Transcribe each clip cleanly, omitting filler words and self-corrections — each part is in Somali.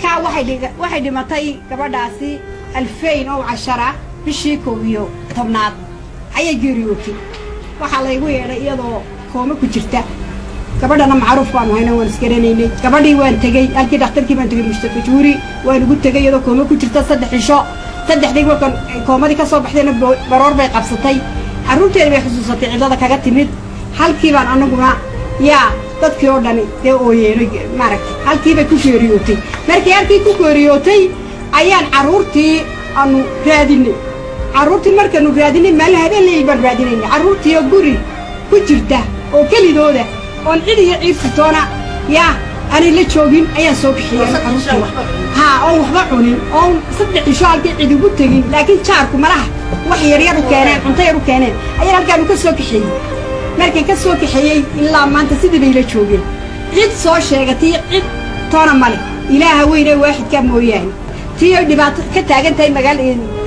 Markaa waxay dhimatay gabadhaasi 2010, bishii 11aad ayay geeriyootay. Waxaa laygu yeedhay iyadoo kooma ku jirta. Gabadhana macruuf baanu hayna, waan isgaranaynay. Gabadhii waan tegey halkii, dhakhtarkii baan tegey, Mustafa Juuri waan ugu tegey iyadoo kooma ku jirta 3 cisho. Saddexdii markan koomadii ka soo baxdayna, baroor bay qabsatay, carruurteeda bay xusuusatay, cidlada kaga timid. Halkii baan anaguna yaa dadkii oo dhani dee ooyeenoy maaragtay. Halkii bay ku geeriyootay. Markii halkii ku geeriyootay ayaan carruurtii aanu raadinay. Carruurtii markaanu raadinay, maalin habeen leyl baan raadinaynay carruurtii oo guri ku jirta oo kelidooda oon cid iyo ciirsitoona yaa aanay la joogin ayaan soo bixiyey carruurtii. Haa, oon waxba cunin, oon 3 cisho halkii cid ugu tegin, laakiin jaarku malaha wax yaryar u keeneen, cunto yar u keeneen, ayaan halkaanu ka soo kaxeeyey. Markay ka soo kaxeeyey, ilaa maanta sidii bay la joogeen. Cid soo sheegatay cid toona male, Ilaaha weyne waaxidkaa mooyaane. Tii ay dhibaato ka taagan tahay magaala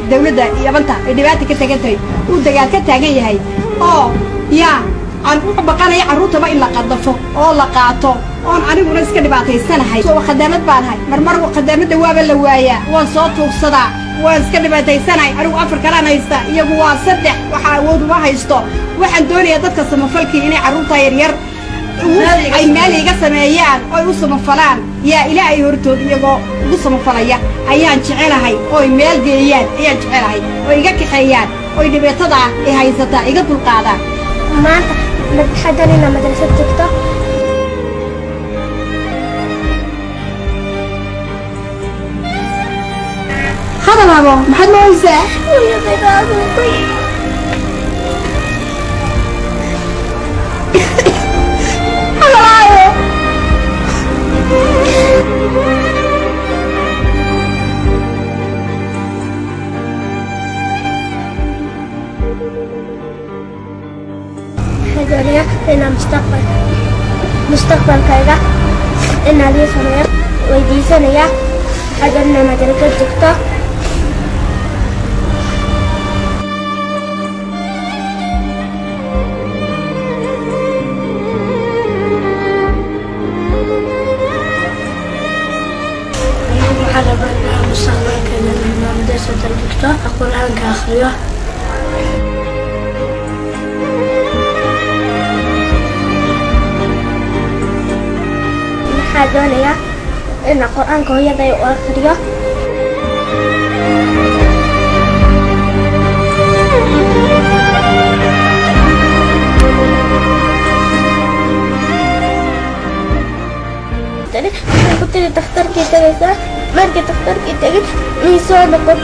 dawladda Yabanta, ay dhibaato ka taagan tahay, uu dagaal ka taagan yahay, oo yaa aan u baqanaya carruurtaba in la qadafo oo la qaato, oon aniguna iska dhibaataysanahay. Soo khadaamad baan ahay, marmar khadaamadda waaba la waayaa, waan soo tuugsadaa, waan iska dhibaataysanahay. Anigu afar kalaan haysta, iyagu waa saddex, waxa awood uma haysto. Waxaan doonayaa dadka samafalkii inay carruurta yaryar ay meel iga sameeyaan oy u samafalaan. Yaa Ilaahay hortood iyagoo ugu samafalaya ayaan jecelahay, oy meel geeyaan ayaan jecelahay, oo iga kaxeeyaan, oy dhibaatadaa i haysataa iga dulqaadaan. Maanta waxaa doonayna madrasad tagto. Hadal habo, maxaad moodaysaa? Hooyaday baa aduuntay. Hadalaayo. Waxaan doonayaa inaan mustaqbalkayga inaan ii sameeyo weydiisanayaa. Waxaan doonaa madrasad tagto. Waxaan rabaa inaan mustaqbalkayga inaan madrasada dhigto, Qur-aanka akhriyo. Waxaa doonayaa inaan Qur-aanka hooyaday u akhriyo. Waxay ku tiri dhakhtarkii tagaysaa. Markii dhakhtarkii tegay, mii soo noqon.